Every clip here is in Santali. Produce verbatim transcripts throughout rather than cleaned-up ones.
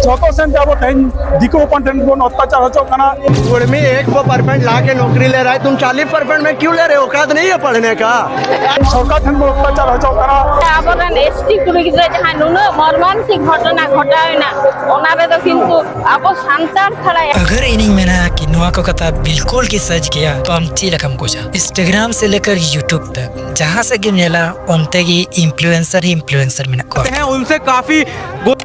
ᱡᱷᱚᱛᱚ ᱥᱮᱱ ᱛᱮ ᱟᱵᱚ ᱛᱮᱦᱮᱧ ᱫᱤᱠᱩ ᱦᱚᱯᱚᱱ ᱴᱷᱮᱱ ᱵᱚᱱ ᱚᱛᱛᱟᱪᱟᱨ ᱦᱚᱪᱚᱜ ᱠᱟᱱᱟ᱾ ᱩᱨᱢᱤ ᱮᱠ ᱯᱟᱨᱥᱮᱱᱴ ᱞᱟ ᱠᱮ ᱱᱚᱠᱨᱤ ᱞᱮ ᱨᱟᱦᱟ ᱦᱮ, ᱛᱩᱢ ᱪᱟᱞᱤᱥ ᱯᱟᱨᱥᱮᱱᱴ ᱢᱮ ᱠᱭᱩ ᱞᱮ ᱨᱮ ᱦᱚ? ᱚᱠᱟᱫ ᱱᱟᱦᱤ ᱦᱮ ᱯᱟᱲᱷᱱᱮ ᱠᱟ᱾ ᱥᱚᱨᱠᱟᱨ ᱴᱷᱮᱱ ᱵᱚᱱ ᱚᱛᱛᱟᱪᱟᱨ ᱦᱚᱪᱚᱜ ᱠᱟᱱᱟ᱾ ᱟᱵᱚᱨᱮᱱ ᱮᱥᱴᱤ ᱠᱩᱲᱤ ᱜᱤᱫᱽᱨᱟᱹ ᱡᱟᱦᱟᱸ ᱱᱩᱱᱟᱹᱜ ᱢᱚᱨᱢᱟᱱᱛᱤᱠ ᱜᱷᱚᱴᱚᱱᱟ ᱜᱷᱚᱴᱟᱣ ᱮᱱᱟ, ᱚᱱᱟ ᱨᱮᱫᱚ ᱠᱤᱱᱛᱩ ᱟᱵᱚ ᱥᱟᱱᱛᱟᱲ ᱪᱷᱟᱲᱟ ᱟᱜᱟᱨ ᱤᱧᱤᱧ ᱢᱮᱱᱟ ᱠᱤ ᱱᱚᱣᱟ ᱠᱚ ᱠᱟᱛᱷᱟ ᱵᱤᱞᱠᱩᱞ ᱜᱮ ᱥᱟᱹᱪ ᱜᱮᱭᱟ, ᱛᱚ ᱟᱢ ᱪᱮᱫ ᱞᱮᱠᱟᱢ ᱵᱩᱡᱟ? Instagram ᱥᱮ ᱞᱮᱠᱟ YouTube ᱛᱮ ᱡᱟᱦᱟᱸ ᱥᱮᱫ ᱜᱮᱢ ᱧᱮᱞᱟ, ᱚᱱᱛᱮ ᱜᱮ ᱤᱱᱯᱷᱞᱩᱭᱮᱱᱥᱟᱨ ᱦᱤ ᱤᱱᱯᱷᱞᱩᱭᱮᱱᱥᱟᱨ ᱢᱮᱱᱟᱜ ᱠᱚᱣᱟ᱾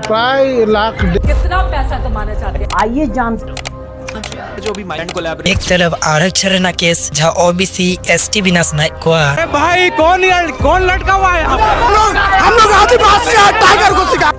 ᱯᱨᱟᱭ ᱞᱟᱠᱷ ᱰᱮ- कितना पैसा कमाना चाहते हैं? आइए जान एक तरफ आरक्षण ᱨᱮᱱᱟᱜ ᱠᱮᱥ, ᱡᱟᱦᱟᱸ ᱳᱵᱤᱥᱤ ᱮᱥᱴᱤ ᱵᱮᱱᱟᱣ ᱥᱟᱱᱟᱭᱮᱫ ᱠᱚᱣᱟ, ᱵᱷᱟᱭ ᱠᱚᱱ ᱭᱟᱨ, ᱠᱚᱱ ᱞᱟᱴᱠᱟ ᱦᱩᱣᱟ ᱦᱟᱭ ᱭᱟᱦᱟᱸ ᱯᱮ?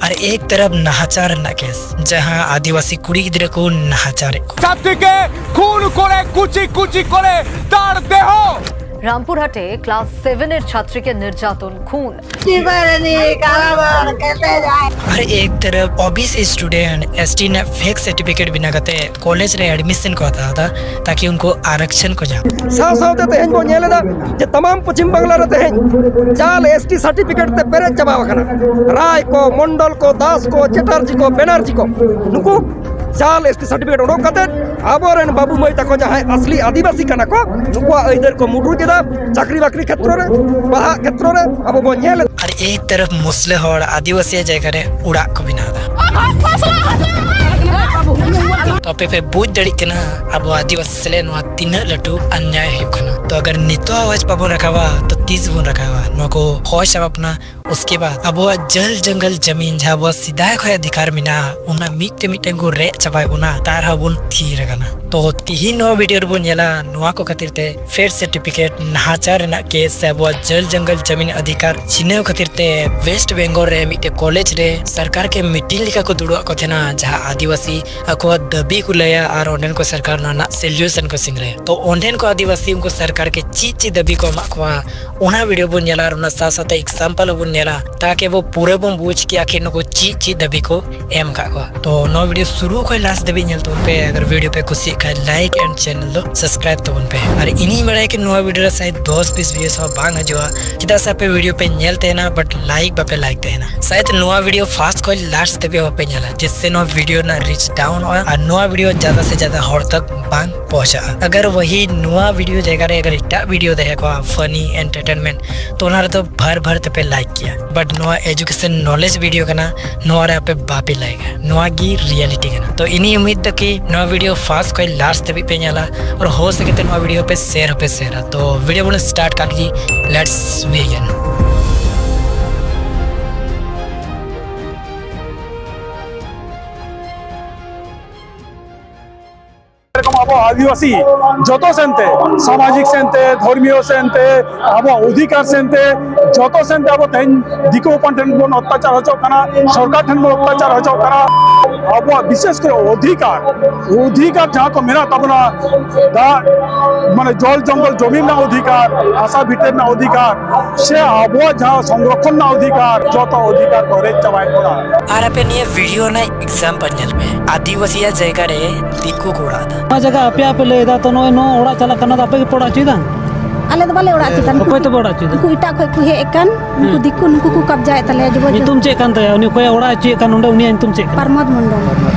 ᱟᱨ ᱮᱠ ᱛᱚᱨᱚᱯ ᱱᱟᱦᱟᱪᱟᱨ ᱨᱮᱱᱟᱜ ᱠᱮᱥ, ᱡᱟᱦᱟᱸ ᱟᱹᱫᱤᱵᱟᱹᱥᱤ ᱠᱩᱲᱤ ᱜᱤᱫᱽᱨᱟᱹ ᱠᱚ ᱱᱟᱦᱟᱪᱟᱨᱮᱫ ᱠᱚᱣᱟ᱾ ᱪᱷᱟᱛᱤᱠ ᱠᱮ ᱠᱷᱩᱱ ᱠᱚᱨᱮ ᱠᱩᱪᱤ ᱠᱩᱪᱤ ᱠᱚᱨᱮ ᱛᱟᱨ ᱫᱮᱦᱚ। রামপুরহাটে ক্লাস সেভেনের ছাত্রীকে নির্যাতন, খুন। জীবনে কারাবার খেতে যায়। ᱟᱨ ᱮᱠ ᱛᱚᱨᱚᱯ ᱳᱵᱤᱥᱤ ᱥᱴᱩᱰᱮᱱᱴ ᱮᱥᱴᱤ ᱨᱮᱱᱟᱜ ᱯᱷᱮᱠ ᱥᱟᱨᱴᱤᱯᱷᱤᱠᱮᱴ ᱵᱮᱱᱟᱣ ᱠᱟᱛᱮ ᱠᱚᱞᱮᱡᱽ ᱨᱮ ᱮᱰᱢᱤᱥᱚᱱ ᱠᱚ ᱦᱟᱛᱟᱣ ᱮᱫᱟ, ᱛᱟᱠᱤ ᱩᱱᱠᱩ ᱟᱨᱚᱠᱥᱚᱱ ᱠᱚ ᱧᱟᱢ᱾ ᱥᱟᱶ ᱥᱟᱶᱛᱮ ᱛᱮᱦᱮᱧ ᱵᱚᱱ ᱧᱮᱞ ᱮᱫᱟ ᱡᱮ ᱛᱟᱢᱟᱢ ᱯᱚᱪᱷᱤᱢ ᱵᱟᱝᱞᱟ ᱨᱮ ᱛᱮᱦᱮᱧ ᱡᱟᱞ ᱮᱥᱴᱤ ᱥᱟᱨᱴᱤᱯᱷᱤᱠᱮᱴ ᱛᱮ ᱯᱮᱨᱮᱡ ᱪᱟᱵᱟ ᱟᱠᱟᱱᱟ᱾ ᱨᱟᱭ ᱠᱚ, ᱢᱚᱱᱰᱚᱞ ᱠᱚ, ᱫᱟᱥ ᱠᱚ, ᱪᱮᱴᱟᱨᱡᱤ ᱠᱚ, ᱵᱮᱱᱟᱨᱡᱤ ᱠᱚ, ᱱᱩᱠᱩ ᱡᱟᱞ ᱮᱥᱴᱤ ᱥᱟᱨᱴᱤᱯᱷᱤᱠᱮᱴ ᱚᱰᱚᱠ ᱠᱟᱛᱮ ᱟᱵᱚᱨᱮᱱ ᱵᱟᱹᱵᱩ ᱢᱟᱹᱭ ᱛᱟᱠᱚ ᱡᱟᱦᱟᱸᱭ ᱟᱥᱞᱤ ᱟᱹᱫᱤᱵᱟᱹᱥᱤ ᱠᱟᱱᱟ ᱠᱚ, ᱱᱩᱠᱩᱣᱟᱜ ᱟᱹᱭᱫᱟᱹᱨ ᱠᱚ ᱢᱩᱰᱩᱡ ᱮᱫᱟ᱾ ᱪᱟᱹᱠᱨᱤ ᱵᱟᱹᱠᱨᱤ ᱠᱷᱮᱛᱨᱚ ᱨᱮ, ᱯᱟᱲᱦᱟᱜ ᱠᱷᱮᱛᱨᱚ ᱨᱮ ᱟᱵᱚ ᱵᱚᱱ ᱧᱮᱞ ᱮᱫᱟ᱾ ᱟᱨ ᱮᱠ ᱛᱚᱨᱚᱯ ᱢᱩᱥᱞᱟᱹ ᱦᱚᱲ ᱟᱹᱫᱤᱵᱟᱹᱥᱤᱭᱟᱜ ᱡᱟᱭᱜᱟ ᱨᱮ ᱚᱲᱟᱜ ᱠᱚ ᱵᱮᱱᱟᱣ ᱮᱫᱟ᱾ ᱛᱚ ᱟᱯᱮ ᱯᱮ ᱵᱩᱡᱽ ᱫᱟᱲᱮᱭᱟᱜ ᱠᱟᱱᱟ ᱟᱵᱚ ᱟᱹᱫᱤᱵᱟᱹᱥᱤ ᱥᱟᱞᱟᱜ ᱱᱚᱣᱟ ᱛᱤᱱᱟᱹᱜ ᱞᱟᱹᱴᱩ ᱟᱱᱭᱟᱭ ᱦᱩᱭᱩᱜ ᱠᱟᱱᱟ᱾ ᱛᱚ ᱟᱜᱟᱨ ᱱᱤᱛᱚᱜ ᱟᱣᱟᱡᱽ ᱵᱟᱵᱚᱱ ᱨᱟᱠᱟᱵᱟ ᱛᱚ ᱛᱤᱥ ᱵᱚᱱ ᱨᱟᱠᱟᱵᱟ? ᱱᱚᱣᱟ ᱠᱚ ᱦᱚᱭ ᱥᱟᱵ ᱟᱯᱱᱟ, ᱩᱥᱠᱮ ᱵᱟᱫ ᱟᱵᱚᱣᱟᱜ ᱡᱚᱞ ᱡᱚᱝᱜᱚᱞ ᱡᱟᱢᱤᱱ ᱡᱟᱦᱟᱸ ᱟᱵᱚᱣᱟᱜ ᱥᱮᱫᱟᱭ ᱠᱷᱚᱱ ᱚᱫᱷᱤᱠᱟᱨ ᱢᱮᱱᱟᱜᱼᱟ, ᱚᱱᱟ ᱢᱤᱫᱴᱮᱱ ᱢᱤᱫᱴᱮᱱ ᱠᱚ ᱨᱮᱡ ᱪᱟᱵᱟᱭᱮᱫ ᱵᱚᱱᱟ, ᱛᱟᱨ ᱦᱚᱸ ᱵᱚᱱ ᱛᱷᱤᱨ ᱟᱠᱟᱱᱟ᱾ ᱛᱚ ᱛᱤᱦᱤᱧ ᱱᱚᱣᱟ ᱵᱷᱤᱰᱤᱭᱳ ᱨᱮᱵᱚᱱ ᱧᱮᱞᱟ ᱱᱚᱣᱟ ᱠᱚ ᱠᱷᱟᱹᱛᱤᱨ ᱛᱮ ᱯᱷᱮᱠ ᱥᱟᱨᱴᱤᱯᱷᱤᱠᱮᱴ ᱱᱟᱦᱟᱪᱟᱨ ᱨᱮᱱᱟᱜ ᱠᱮᱥ ᱥᱮ ᱟᱵᱚᱣᱟᱜ ᱡᱚᱞ ᱡᱚᱝᱜᱚᱞ ᱡᱟᱢᱤᱱ ᱚᱫᱷᱤᱠᱟᱨ ᱪᱷᱤᱱᱟᱹᱣ ᱠᱷᱟᱹᱛᱤᱨ ᱛᱮ ᱣᱮᱥᱴ ᱵᱮᱝᱜᱚᱞ ᱨᱮ ᱢᱤᱫᱴᱮᱱ ᱠᱚᱞᱮᱡᱽ ᱨᱮ ᱥᱚᱨᱠᱟᱨ ᱠᱮ ᱢᱤᱴᱤᱝ ᱞᱮᱠᱟ ᱠᱚ ᱫᱩᱲᱩᱵ ᱟᱠᱚ ᱛᱟᱦᱮᱱᱟ, ᱡᱟᱦᱟᱸ ᱟᱹᱫᱤᱵᱟᱹᱥᱤ ᱟᱠᱚᱣᱟᱜ ᱫᱟᱹᱵᱤ ᱪᱮᱫ ᱠᱚ ᱞᱟᱹᱭᱟ ᱟᱨ ᱚᱸᱰᱮᱱ ᱠᱚ ᱥᱚᱨᱠᱟᱨ ᱚᱱᱟ ᱨᱮᱱᱟᱜ ᱥᱚᱞᱭᱩᱥᱚᱱ ᱠᱚ ᱥᱤᱝᱨᱟᱹᱭᱟ᱾ ᱛᱚ ᱚᱸᱰᱮᱱ ᱠᱚ ᱟᱹᱫᱤᱵᱟᱹᱥᱤ ᱩᱱᱠᱩ ᱥᱚᱨᱠᱟᱨ ᱠᱮ ᱪᱮᱫ ᱪᱮᱫ ᱫᱟᱹᱵᱤ ᱠᱚ ᱮᱢᱟᱜ ᱠᱚᱣᱟ, ᱚᱱᱟ ᱵᱷᱤᱰᱤᱭᱳ ᱵᱚᱱ ᱧᱮᱞᱟ ᱟᱨ ᱚᱱᱟ ᱥᱟᱶ ᱥᱟᱶᱛᱮ ᱮᱠᱥᱟᱢᱯᱚᱞ ᱦᱚᱸᱵᱚᱱ ᱧᱮᱞᱟ, ᱛᱟᱠᱤ ᱟᱵᱚ ᱯᱩᱨᱟᱹ ᱵᱚᱱ ᱵᱩᱡᱽ ᱠᱮᱭᱟ ᱠᱤ ᱱᱩᱠᱩ ᱪᱮᱫ ᱪᱮᱫ ᱫᱟᱹᱵᱤ ᱠᱚ ᱮᱢ ᱠᱟᱜ ᱠᱚᱣᱟ᱾ ᱛᱚ ᱱᱚᱣᱟ ᱵᱷᱤᱰᱤᱭᱳ ᱥᱩᱨᱩ ᱠᱷᱚᱱ ᱞᱟᱥᱴ ᱫᱷᱟᱹᱵᱤᱡ ᱧᱮᱞ ᱛᱟᱵᱚᱱ ᱯᱮ᱾ ᱟᱜᱟᱨ ᱵᱷᱤᱰᱤᱭᱳ ᱯᱮ ᱠᱩᱥᱤᱭᱟᱜ ᱠᱷᱟᱱ ᱞᱟᱭᱤᱠ ᱮᱱᱰ ᱪᱮᱱᱮᱞ ᱫᱚ ᱥᱟᱵᱥᱠᱨᱟᱭᱤᱵ ᱛᱟᱵᱚᱱ ᱯᱮ᱾ ᱟᱨ ᱤᱧᱤᱧ ᱵᱟᱲᱟᱭᱟ ᱠᱤ ᱱᱚᱣᱟ ᱵᱷᱤᱰᱤᱭᱳ ᱨᱮ ᱥᱟᱭᱮᱫ ᱫᱚᱥ ᱵᱤᱥ ᱵᱷᱤᱭᱩᱥ ᱦᱚᱸ ᱵᱟᱝ ᱦᱤᱡᱩᱜᱼᱟ, ᱪᱮᱫᱟᱜ ᱥᱮ ᱟᱯᱮ ᱵᱷᱤᱰᱤᱭᱳ ᱯᱮ ᱧᱮᱞ ᱛᱟᱦᱮᱱᱟ, ᱵᱟᱴ ᱞᱟᱭᱤᱠ ᱵᱟᱯᱮ ᱞᱟᱭᱤᱠ ᱛᱟᱦᱮᱱᱟ᱾ ᱥᱟᱭᱮᱫ ᱱᱚᱣᱟ ᱵᱷᱤᱰᱤᱭᱳ ᱯᱷᱟᱥᱴ ᱠᱷᱚᱱ ᱞᱟᱥᱴ ᱫᱷᱟᱹᱵᱤᱡ ᱵᱟᱯᱮ ᱧᱮᱞᱟ, ᱡᱮᱥᱮ ᱱᱚᱣᱟ ᱵᱷᱤᱰᱤᱭᱳ ᱨᱮᱱᱟᱜ ᱨᱤᱪ ᱰᱟᱣᱩᱱᱚᱜᱼᱟ᱾ ᱟᱨ ᱱᱚᱣᱟ ᱵᱷᱤᱰᱤᱭᱳ ᱡᱟᱫᱟ ᱥᱮ ᱡᱟᱫᱟ ᱦᱚᱲ ᱛᱟᱠ ᱵᱟᱝ ᱯᱚᱦᱪᱟᱜᱼᱟ᱾ ᱟᱜᱟᱨ ᱣᱟᱦᱤ ᱱᱚᱣᱟ ᱵᱷᱤᱰᱤᱭᱳ ᱡᱟᱭᱜᱟ ᱨᱮ ᱟᱜᱟᱨ ᱮᱴᱟᱜ ᱵᱷᱤᱰᱤᱭᱳ ᱛᱟᱦᱮᱸ ᱠᱚᱜᱼᱟ, ᱯᱷᱟᱱᱤ ᱮᱱᱴᱟᱨᱴᱮᱱᱢᱮᱱᱴ, ᱛᱚ ᱚᱱᱟ ᱨᱮᱫᱚ ᱵᱷᱟᱨ ᱵᱷᱟᱨ ᱛᱮᱯᱮ ᱞᱟᱭᱤᱠ ᱠᱮᱭᱟ᱾ ᱵᱟᱴ ᱱᱚᱣᱟ ᱮᱡᱩᱠᱮᱥᱚᱱ ᱱᱚᱞᱮᱡᱽ ᱵᱷᱤᱰᱤᱭᱳ ᱠᱟᱱᱟ, ᱱᱚᱣᱟ ᱨᱮ ᱟᱯᱮ ᱵᱟᱯᱮ ᱞᱟᱭᱤᱠᱟ᱾ ᱱᱚᱣᱟ ᱜᱮ ᱨᱤᱭᱟᱞᱤᱴᱤ ᱠᱟᱱᱟ᱾ ᱛᱚ ᱤᱧᱤᱧ ᱩᱢᱤᱫ ᱫᱟ ᱠᱤ ᱱᱚᱣᱟ ᱵᱷᱤᱰᱤᱭᱳ ᱯᱷᱟᱥᱴ ᱠᱷᱚᱱ ᱞᱟᱥᱴ ᱫᱷᱟᱹᱵᱤᱡ ᱯᱮ ᱧᱮᱞᱟ ᱟᱨ ᱦᱳ ᱥᱮ ᱠᱟᱛᱮ ᱱᱚᱣᱟ ᱵᱷᱤᱰᱤᱭᱳ ᱯᱮ ᱥᱮᱭᱟᱨ ᱦᱚᱸᱯᱮ ᱥᱮᱭᱟᱨᱟ᱾ ᱛᱚ ᱵᱷᱤᱰᱤᱭᱳ ᱵᱚᱱ ᱥᱴᱟᱨᱴ ᱠᱟᱜ ᱜᱮ, let's begin᱾ ᱮᱨᱚᱠᱚᱢ ᱟᱵᱚ ᱟᱹᱫᱤᱵᱟᱹᱥᱤ ᱡᱚᱛᱚ ᱥᱮᱱᱛᱮ, ᱥᱟᱢᱟᱡᱤᱠ ᱥᱮᱱᱛᱮ, ᱫᱷᱚᱨᱢᱤᱭᱚ ᱥᱮᱱᱛᱮ, ᱟᱵᱚᱣᱟᱜ ᱚᱫᱷᱤᱠᱟᱨ ᱥᱮᱱᱛᱮ, ᱡᱚᱛᱚ ᱥᱮᱱᱛᱮ ᱟᱵᱚ ᱛᱮᱦᱮᱧ ᱫᱤᱠᱩ ᱦᱚᱯᱚᱱ ᱴᱷᱮᱱ ᱵᱚᱱ ᱚᱛᱛᱟᱪᱟᱨ ᱦᱚᱪᱚᱜ ᱠᱟᱱᱟ, ᱥᱚᱨᱠᱟᱨ ᱴᱷᱮᱱ ᱵᱚᱱ ᱚᱛᱛᱟᱪᱟᱨ ᱦᱚᱪᱚᱜ ᱠᱟᱱᱟ᱾ ᱟᱵᱚᱣᱟᱜ ᱵᱤᱥᱮᱥ ᱠᱚᱨᱮ ᱚᱫᱷᱤᱠᱟᱨ, ᱚᱫᱷᱤᱠᱟᱨ ᱡᱟᱦᱟᱸ ᱠᱚ ᱢᱮᱱᱟᱜ ᱛᱟᱵᱚᱱᱟ, ᱫᱟᱜ, ᱢᱟᱱᱮ ᱡᱚᱞ ᱡᱚᱝᱜᱚᱞ ᱡᱚᱢᱤ ᱨᱮᱱᱟᱜ ᱚᱫᱷᱤᱠᱟᱨ, ᱦᱟᱥᱟ ᱵᱷᱤᱴᱟᱹ ᱨᱮᱱᱟᱜ ᱚᱫᱷᱤᱠᱟᱨ, ᱥᱮ ᱟᱵᱚᱣᱟᱜ ᱡᱟᱦᱟᱸ ᱥᱚᱝᱨᱚᱠᱷᱚᱱ ᱨᱮᱱᱟᱜ ᱚᱫᱷᱤᱠᱟᱨ, ᱡᱚᱛᱚ ᱚᱫᱷᱤᱠᱟᱨ ᱠᱚ ᱨᱮᱡ ᱪᱟᱵᱟᱭᱮᱫ ᱵᱚᱱᱟ᱾ ᱟᱨ ᱟᱯᱮ ᱱᱤᱭᱟᱹ ᱵᱷᱤᱰᱤᱭᱳ ᱨᱮᱱᱟᱜ ᱮᱠᱥᱟᱢᱯᱚᱞ ᱧᱮᱞ ᱯᱮ, ᱟᱹᱫᱤᱵᱟᱹᱥᱤᱭᱟᱜ ᱡᱟᱭᱜᱟ ᱨᱮ ᱫᱤᱠᱩ ᱠᱚ ᱚᱲᱟᱜ ᱮᱫᱟ᱾ ᱱᱚᱣᱟ ᱡᱟᱭᱜᱟ ᱟᱯᱮᱭᱟᱜ ᱯᱮ ᱞᱟᱹᱭ ᱮᱫᱟ, ᱛᱚ ᱱᱚᱜᱼᱚᱭ ᱱᱚᱣᱟ ᱚᱲᱟᱜ ᱪᱟᱞᱟᱜ ᱠᱟᱱᱟ, ᱫᱚ ᱟᱯᱮ ᱜᱮᱯᱮ ᱚᱲᱟᱜ ᱦᱚᱪᱚᱭᱮᱫᱟ? ᱟᱞᱮ ᱫᱚ ᱵᱟᱞᱮ ᱚᱲᱟᱜ ᱦᱚᱪᱚᱭᱮᱫᱟ᱾ ᱱᱩᱠᱩ ᱚᱠᱚᱭ ᱛᱮᱯᱮ ᱚᱲᱟᱜ ᱦᱚᱪᱚᱭᱮᱫᱟ? ᱩᱱᱠᱩ ᱮᱴᱟᱜ ᱠᱷᱚᱡ ᱠᱚ ᱦᱮᱡ ᱟᱠᱟᱱ, ᱩᱱᱠᱩ ᱦᱮᱸ᱾ ᱫᱤᱠᱩ, ᱱᱩᱠᱩ ᱠᱚ ᱠᱟᱵᱡᱟᱭᱮᱫ ᱛᱟᱞᱮᱭᱟ ᱡᱚᱵᱚᱨ ᱡᱚᱵᱚᱨ᱾ ᱧᱩᱛᱩᱢ ᱪᱮᱫ ᱠᱟᱱ ᱛᱟᱭᱟ? ᱩᱱᱤ ᱚᱠᱚᱭᱟᱜ ᱚᱲᱟᱜ ᱮ ᱦᱚᱪᱚᱭᱮᱫ ᱠᱟᱱ ᱱᱚᱰᱮ, ᱩᱱᱤᱭᱟᱜ ᱧᱩᱛᱩᱢ ᱪᱮᱫ ᱠᱟᱱᱟ? ᱯᱨᱚᱢᱳᱫ ᱢᱚᱱᱰᱚᱞ᱾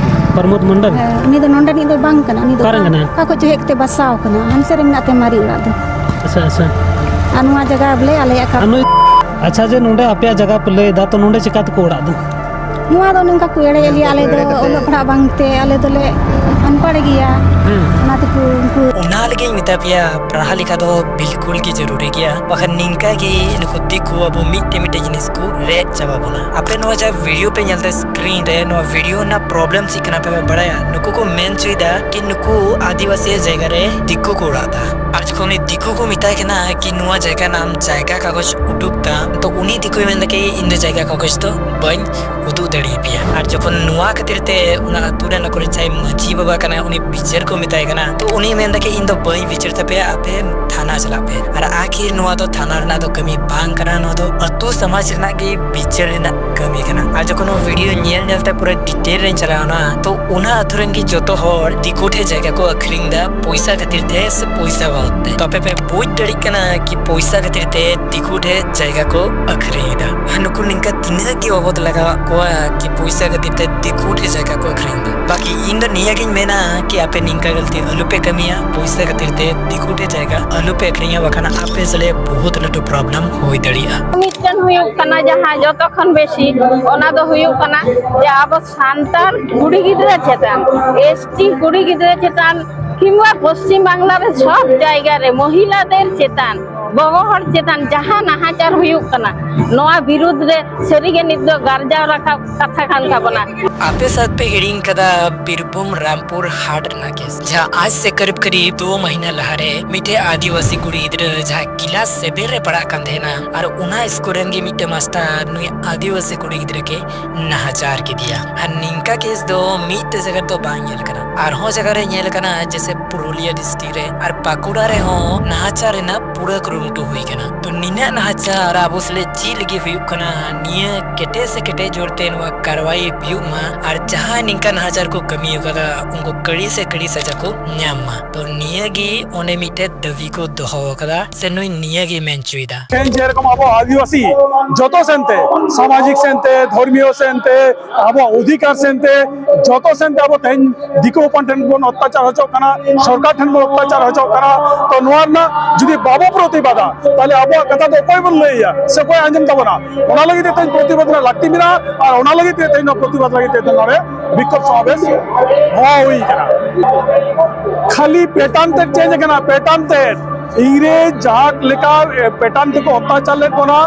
ᱯᱨᱚᱢᱳᱫ ᱢᱚᱱᱰᱚᱞ? ᱦᱮᱸ, ᱩᱱᱤ ᱫᱚ ᱱᱚᱰᱮᱱᱤᱡ ᱫᱚ ᱵᱟᱝ ᱠᱟᱱᱟ, ᱩᱱᱤ ᱫᱚ ᱚᱠᱟ ᱨᱮᱱ ᱚᱠᱟ, ᱠᱟᱱᱟᱭ? ᱚᱠᱟ ᱠᱷᱚᱡ ᱪᱚ ᱦᱮᱡ ᱠᱟᱛᱮ ᱵᱟᱥᱟᱣ ᱠᱟᱱᱟ, ᱦᱟᱱᱛᱮ ᱨᱮ ᱢᱮᱱᱟᱜ ᱛᱟᱭᱟ ᱢᱟᱨᱮ ᱚᱲᱟᱜ ᱫᱚ᱾ ᱟᱪᱪᱷᱟ, ᱟᱪᱪᱷᱟ᱾ ᱟᱨ ᱱᱚᱣᱟ ᱡᱟᱭᱜᱟ ᱵᱚᱞᱮ ᱟᱞᱮᱭᱟᱜ ᱠᱟᱱ᱾ ᱟᱨ ᱱᱩᱭ, ᱟᱪᱪᱷᱟ, ᱡᱮ ᱱᱚᱰᱮ ᱟᱯᱮᱭᱟᱜ ᱡᱟᱭᱜᱟ ᱯᱮ ᱞᱟᱹᱭ ᱮᱫᱟ, ᱛᱚ ᱱᱚᱰᱮ ᱪᱮᱠᱟ ᱛᱮᱠᱚ ᱚᱲᱟᱜ ᱫᱟ? ᱱᱚᱣᱟ ᱫᱚ ᱚᱱᱮ ᱚᱱᱠᱟ ᱠᱚ ᱮᱲᱮᱭᱮᱫ ᱞᱮᱭᱟ, ᱟᱞᱮ ᱫᱚ ᱚᱞᱚᱜ ᱯᱟᱲᱦᱟᱜ ᱵᱟᱝᱛᱮ ᱟᱞᱮ ᱫᱚᱞᱮ ᱟᱱᱯᱟᱲ ᱜᱮᱭᱟ᱾ ᱦᱮᱸ᱾ ᱚᱱᱟ ᱛᱮᱠᱚ ᱩᱱᱠᱩ ᱚᱱᱟ ᱞᱟᱹᱜᱤᱫ ᱤᱧ ᱢᱮᱛᱟ ᱯᱮᱭᱟ, ᱯᱟᱲᱦᱟᱣ ᱞᱮᱠᱷᱟ ᱫᱚ ᱵᱤᱞᱠᱩᱞ ᱜᱮ ᱡᱟᱹᱨᱩᱨᱤ ᱜᱮᱭᱟ, ᱵᱟᱠᱷᱟᱱ ᱱᱤᱝᱠᱟ ᱜᱮ ᱱᱩᱠᱩ ᱫᱤᱠᱩ ᱟᱵᱚ ᱢᱤᱫᱴᱮᱡ ᱢᱤᱫᱴᱮᱡ ᱡᱤᱱᱤᱥ ᱠᱚ ᱨᱮᱡ ᱪᱟᱵᱟ ᱵᱚᱱᱟ᱾ ᱟᱯᱮ ᱱᱚᱣᱟ ᱡᱟᱦᱟᱸ ᱵᱷᱤᱰᱤᱭᱳ ᱯᱮ ᱧᱮᱞ ᱮᱫᱟ ᱥᱠᱨᱤᱱ ᱨᱮ, ᱱᱚᱣᱟ ᱵᱷᱤᱰᱤᱭᱳ ᱨᱮᱱᱟᱜ ᱯᱨᱚᱵᱞᱮᱢ ᱪᱮᱫ ᱠᱟᱱᱟ ᱯᱮ ᱵᱟᱲᱟᱭᱟ? ᱱᱩᱠᱩ ᱠᱚ ᱢᱮᱱ ᱦᱚᱪᱚᱭᱮᱫᱟ ᱠᱤ ᱱᱩᱠᱩ ᱟᱹᱫᱤᱵᱟᱹᱥᱤᱭᱟᱜ ᱡᱟᱭᱜᱟ ᱨᱮ ᱫᱤᱠᱩ ᱠᱚ ᱚᱲᱟᱜ ᱮᱫᱟ᱾ ᱟᱨ ᱡᱚᱠᱷᱚᱱ ᱩᱱᱤ ᱫᱤᱠᱩ ᱠᱚ ᱢᱮᱛᱟᱭ ᱠᱟᱱᱟ ᱠᱤ ᱱᱚᱣᱟ ᱡᱟᱭᱜᱟ ᱨᱮᱱᱟᱜ ᱟᱢ ᱡᱟᱭᱜᱟ ᱠᱟᱜᱚᱡᱽ ᱩᱰᱩᱠ ᱛᱟᱢ, ᱛᱚ ᱩᱱᱤ ᱫᱤᱠᱩᱭ ᱢᱮᱱᱫᱟ ᱠᱤ ᱤᱧ ᱫᱚ ᱡᱟᱭᱜᱟ ᱠᱟᱜᱚᱡᱽ ᱫᱚ ᱵᱟᱹᱧ ᱩᱫᱩᱜ ᱫᱟᱲᱮᱭᱟᱯᱮᱭᱟ᱾ ᱟᱨ ᱡᱚᱠᱷᱚᱱ ᱱᱚᱣᱟ ᱠᱷᱟᱹᱛᱤᱨ ᱛᱮ ᱚᱱᱟ ᱟᱹᱛᱩ ᱨᱮᱱ ᱚᱠᱚᱭ ᱪᱟᱭ ᱢᱟᱹᱡᱷᱤ ᱵᱟᱵᱟ ᱠᱟᱱᱟᱭ, ᱩᱱᱤ ᱵᱤᱪᱟᱹᱨ ᱠᱚ ᱢᱮᱛᱟᱭ ᱠᱟᱱᱟ, ᱛᱚ ᱩᱱᱤ ᱢᱮᱱ ᱮᱫᱟ ᱠᱤ, "ᱤᱧ ᱫᱚ ᱵᱟᱹᱧ ᱵᱤᱪᱟᱹᱨ ᱛᱟᱯᱮᱭᱟ, ᱟᱯᱮ ᱛᱷᱟᱱᱟ ᱪᱟᱞᱟᱜ ᱯᱮ᱾" ᱟᱨ ᱟᱹᱠᱷᱤᱨ ᱱᱚᱣᱟ ᱫᱚ ᱛᱷᱟᱱᱟ ᱨᱮᱱᱟᱜ ᱫᱚ ᱠᱟᱹᱢᱤ ᱵᱟᱝ ᱠᱟᱱᱟ, ᱱᱚᱣᱟ ᱫᱚ ᱟᱹᱛᱩ ᱥᱚᱢᱟᱡᱽ ᱨᱮᱱᱟᱜ ᱜᱮ ᱵᱤᱪᱟᱹᱨ ᱨᱮᱱᱟᱜ ᱠᱟᱹᱢᱤ ᱠᱟᱱᱟ᱾ ᱟᱨ ᱡᱚᱠᱷᱚᱱ ᱱᱚᱣᱟ video ᱧᱮᱞ ᱧᱮᱞ ᱛᱮ ᱯᱩᱨᱟᱹ detail ᱨᱮᱧ ᱪᱟᱞᱟᱣ ᱮᱱᱟ, ᱛᱚ ᱚᱱᱟ ᱟᱹᱛᱩ ᱨᱮᱱ ᱜᱮ ᱡᱚᱛᱚ ᱦᱚᱲ ᱫᱤᱠᱩ ᱴᱷᱮᱱ ᱡᱟᱭᱜᱟ ᱠᱚ ᱟᱹᱠᱷᱨᱤᱧ ᱮᱫᱟ ᱯᱚᱭᱥᱟ ᱠᱷᱟᱹᱛᱤᱨ ᱛᱮ ᱥᱮ ᱯᱚᱭᱥᱟ ᱵᱟᱵᱚᱫ ᱛᱮ᱾ ᱛᱚ ᱟᱯᱮ ᱯᱮ ᱵᱩᱡᱽ ᱫᱟᱲᱮᱭᱟᱜ ᱠᱟᱱᱟ ᱠᱤ ᱯᱚᱭᱥᱟ ᱠᱷᱟᱹᱛᱤᱨ ᱛᱮ ᱫᱤᱠᱩ ᱴᱷᱮᱱ ᱡᱟᱭᱜᱟ ᱠᱚ ᱟᱹᱠᱷᱨᱤᱧ ᱮᱫᱟ᱾ ᱟᱨ ᱱᱩᱠᱩ ᱱᱤᱝᱠᱟ ᱛᱤᱱᱟᱹᱜ ᱜᱮ ᱵᱟᱵᱚᱫ ᱞᱟᱜᱟᱣᱟᱜ ᱠᱚᱣᱟ ᱠᱤ ᱯᱚᱭᱥᱟ ᱠᱷᱟᱹᱛᱤᱨ ᱛᱮ ᱫᱤᱠᱩ ᱴᱷᱮᱱ ᱡᱟᱭᱜᱟ ᱠᱚ ᱟᱹᱠᱷᱨᱤᱧ ᱮᱫᱟ᱾ ᱵᱟᱠᱤ ᱤᱧ ᱫᱚ ᱱᱤᱭᱟᱹ ᱜᱤᱧ ᱢᱮᱱᱟ ᱠᱤ ᱟᱯᱮ ᱱᱤᱝᱠᱟ ᱜᱟᱹᱞᱛᱤ ᱟᱞᱚ ᱯᱮ ᱠᱟᱹᱢᱤᱭᱟ, ᱯᱚᱭᱥᱟ ᱠᱷᱟᱹᱛᱤᱨ ᱛᱮ ᱫᱤᱠᱩ ᱴᱷᱮᱱ ᱡᱟᱭᱜᱟ ᱟᱞᱚ ᱯᱮ ᱟᱹᱠᱷᱨᱤᱧᱟ, ᱵᱟᱠᱷᱟᱱ ᱟᱯᱮ ᱥᱟᱞᱮ ᱵᱚᱦᱩᱛ ᱞᱟᱹᱴᱩ problem ᱦᱩᱭ ᱫᱟᱲᱮᱭᱟᱜᱼᱟ᱾ ᱢᱤᱫᱴᱮᱱ ᱦᱩᱭᱩᱜ ᱠᱟᱱᱟ ᱡᱟᱦᱟᱸ ᱡᱚᱛᱚ ᱠᱷᱚᱱ ᱵᱮᱥᱤ, ᱚᱱᱟ ᱫᱚ ᱦᱩᱭᱩᱜ ᱠᱟᱱᱟ ᱡᱮ ᱟᱵᱚ ᱥᱟᱱᱛᱟᱲ ᱠᱩᱲᱤ ᱜᱤᱫᱽᱨᱟᱹ ᱪᱮᱛᱟᱱ, S T ᱠᱩᱲᱤ ᱜᱤᱫᱽᱨᱟᱹ ᱪᱮᱛᱟᱱ ᱠᱤᱝᱵᱟ ᱯᱚᱥᱪᱤᱢ ᱵᱟᱝᱞᱟ ᱨᱮ ᱥᱚᱵ ᱡᱟᱭᱜᱟ ᱨᱮ ᱢᱚᱦᱤᱞᱟᱫᱮᱨ ᱪᱮᱛᱟᱱ, ᱜᱚᱜᱚ ᱦᱚᱲ ᱪᱮᱛᱟᱱ ᱡᱟᱦᱟᱸ ᱱᱟᱦᱟᱪᱟᱨ ᱦᱩᱭᱩᱜ ᱠᱟᱱᱟ, ᱱᱚᱣᱟ ᱵᱤᱨᱩᱫᱽ ᱨᱮ ᱥᱟᱹᱨᱤᱜᱮ ᱱᱤᱛ ᱫᱚ ᱜᱟᱨᱡᱟᱣ ᱨᱟᱠᱟᱵ ᱠᱟᱛᱷᱟ ᱠᱟᱱ ᱛᱟᱵᱚᱱᱟ᱾ ᱟᱯᱮ ᱥᱟᱛ ᱯᱮ ᱦᱤᱲᱤᱧ ᱠᱟᱫᱟ ᱵᱤᱨᱵᱷᱩᱢ ᱨᱟᱢᱯᱩᱨ ᱦᱟᱴ ᱨᱮᱱᱟᱜ ᱠᱮᱥ, ᱡᱟᱦᱟᱸ ᱟᱡ ᱥᱮ ᱠᱟᱨᱤᱵ ᱠᱟᱨᱤᱵ ᱫᱩ ᱢᱟᱹᱦᱤᱱᱟ ᱞᱟᱦᱟᱨᱮ ᱢᱤᱫᱴᱮᱡ ᱟᱹᱫᱤᱵᱟᱹᱥᱤ ᱠᱩᱲᱤ ᱜᱤᱫᱽᱨᱟᱹ ᱡᱟᱦᱟᱸ class seven ᱨᱮ ᱯᱟᱲᱦᱟᱜ ᱠᱟᱱ ᱛᱟᱦᱮᱱᱟ, ᱟᱨ ᱚᱱᱟ ᱥᱠᱩᱞ ᱨᱮᱱ ᱜᱮ ᱢᱤᱫᱴᱮᱡ ᱢᱟᱥᱴᱟᱨ ᱱᱩᱭ ᱟᱹᱫᱤᱵᱟᱹᱥᱤ ᱠᱩᱲᱤ ᱜᱤᱫᱽᱨᱟᱹ ᱜᱮ ᱱᱟᱦᱟᱪᱟᱨ ᱠᱮᱫᱮᱭᱟ᱾ ᱟᱨ ᱱᱤᱝᱠᱟ ᱠᱮᱥ ᱫᱚ ᱢᱤᱫᱴᱮᱡ ᱡᱟᱭᱜᱟ ᱨᱮᱫᱚ ᱵᱟᱝ ᱧᱮᱞ ᱠᱟᱱᱟ, ᱟᱨᱦᱚᱸ ᱡᱟᱭᱜᱟ ᱨᱮ ᱧᱮᱞ ᱠᱟᱱᱟ, ᱡᱮᱥᱮ ᱯᱩᱨᱩᱞᱤᱭᱟᱹ district ᱨᱮ ᱟᱨ ᱵᱟᱸᱠᱩᱲᱟ ᱨᱮᱦᱚᱸ ᱱᱟᱦᱟᱪᱟᱨ ᱨᱮᱱᱟᱜ ᱯᱩᱨᱟᱹ ᱠᱩᱨᱩᱢᱩᱴᱩ ᱦᱩᱭ ᱠᱟᱱᱟ᱾ ᱛᱚ ᱱᱤᱱᱟᱹᱜ ᱱᱟᱦᱟᱪᱟᱨ ᱟᱵᱚ ᱥᱟᱞᱮ ᱪᱮᱫ ᱞᱟᱹᱜᱤᱫ ᱦᱩᱭᱩᱜ ᱠᱟᱱᱟ, ᱱᱤᱭᱟᱹ ᱠᱮᱴᱮᱡ ᱥᱮ ᱠᱮᱴᱮᱡ ᱡᱳᱨ ᱛᱮ ᱱᱚᱣᱟ ᱠᱟᱨᱣᱟᱭ ᱦᱩᱭᱩᱜ ᱢᱟ, ᱟᱨ ᱡᱟᱦᱟᱸᱭ ᱱᱤᱝᱠᱟ ᱱᱟᱦᱟᱪᱟᱨ ᱠᱚ ᱠᱟᱹᱢᱤ ᱟᱠᱟᱫᱟ ᱩᱱᱠᱩ ᱠᱟᱹᱲᱤ ᱥᱮ ᱠᱟᱹᱲᱤ ᱥᱟᱡᱟ ᱠᱚ ᱧᱟᱢ ᱢᱟ᱾ ᱛᱚ ᱱᱤᱭᱟᱹ ᱜᱮ ᱚᱸᱰᱮ ᱢᱤᱫᱴᱮᱡ ᱫᱟᱹᱵᱤ ᱠᱚ ᱫᱚᱦᱚ ᱟᱠᱟᱫᱟ, ᱥᱮ ᱱᱩᱭ ᱱᱤᱭᱟᱹ ᱜᱮ ᱢᱮᱱ ᱦᱚᱪᱚᱭᱮᱫᱟ᱾ ᱛᱮᱦᱮᱧ ᱡᱮᱨᱚᱠᱚᱢ ᱟᱵᱚ ᱟᱹᱫᱤᱵᱟᱹᱥᱤ ᱡᱚᱛᱚ ᱥᱮᱱᱛᱮ, ᱥᱟᱢᱟᱡᱤᱠ ᱥᱮᱱᱛᱮ, ᱫᱷᱚᱨᱢᱤᱭᱚ ᱥᱮᱱᱛᱮ, ᱟᱵᱚᱣᱟᱜ ᱚᱫᱷᱤᱠᱟᱨ ᱥᱮᱱᱛᱮ, ᱡᱚᱛᱚ ᱥᱮᱱᱛᱮ ᱟᱵᱚ ᱛᱮᱦᱮᱧ ᱫᱤᱠᱩ ᱦᱚᱯᱚᱱ ᱴᱷᱮᱱ ᱵᱚᱱ ᱚᱛᱛᱟᱪᱟᱨ ᱦᱚᱪᱚᱜ ᱠᱟᱱᱟ, ᱥᱚᱨᱠᱟᱨ ᱴᱷᱮᱱ ᱵᱚᱱ ᱚᱛᱛᱟᱪᱟᱨ ᱦᱚᱪᱚᱜ ᱠᱟᱱᱟ᱾ ᱛᱚ ᱱᱚᱣᱟ ᱨᱮᱱᱟᱜ ᱡᱩᱫᱤ ᱵᱟᱵᱚ ᱯᱨᱚᱛᱤᱵᱟᱫᱟ, ᱛᱟᱦᱞᱮ ᱟᱵᱚᱣᱟᱜ ᱠᱟᱛᱷᱟ ᱫᱚ ᱚᱠᱚᱭ ᱵᱚᱱ ᱞᱟᱹᱭᱟ ᱥᱮ ᱚᱠᱚᱭ ᱟᱸᱡᱚᱢ ᱛᱟᱵᱚᱱᱟ? ᱚᱱᱟ ᱞᱟᱹᱜᱤᱫ ᱛᱮ ᱛᱮᱦᱮᱧ ᱯᱨᱚᱛᱤᱵᱟᱫ ᱨᱮᱱᱟᱜ ᱞᱟᱹᱠᱛᱤ ᱢᱮᱱᱟᱜᱼᱟ, ᱟᱨ ᱚᱱᱟ ᱞᱟᱹᱜᱤᱫ ᱛᱮ ᱛᱮᱦᱮᱧ ᱱᱚᱣᱟ ᱯᱨᱚᱛᱤᱵᱟᱫ ᱞᱟᱹᱜᱤᱫ ᱛᱮ ᱱᱚᱰᱮ ᱵᱤᱠᱠᱷᱳᱵ ᱥᱚᱢᱟᱵᱮᱥ ᱦᱚᱦᱚ ᱦᱩᱭ ᱠᱟᱱᱟ᱾ ᱠᱷᱟᱹᱞᱤ pattern ᱛᱮᱫ change ᱟᱠᱟᱱᱟ, pattern ᱛᱮᱫ᱾ ᱤᱝᱨᱮᱡᱽ ᱡᱟᱦᱟᱸ ᱞᱮᱠᱟ, ᱮ, pattern ᱛᱮᱠᱚ ᱚᱛᱛᱟᱪᱟᱨ ᱞᱮᱫ ᱵᱚᱱᱟ,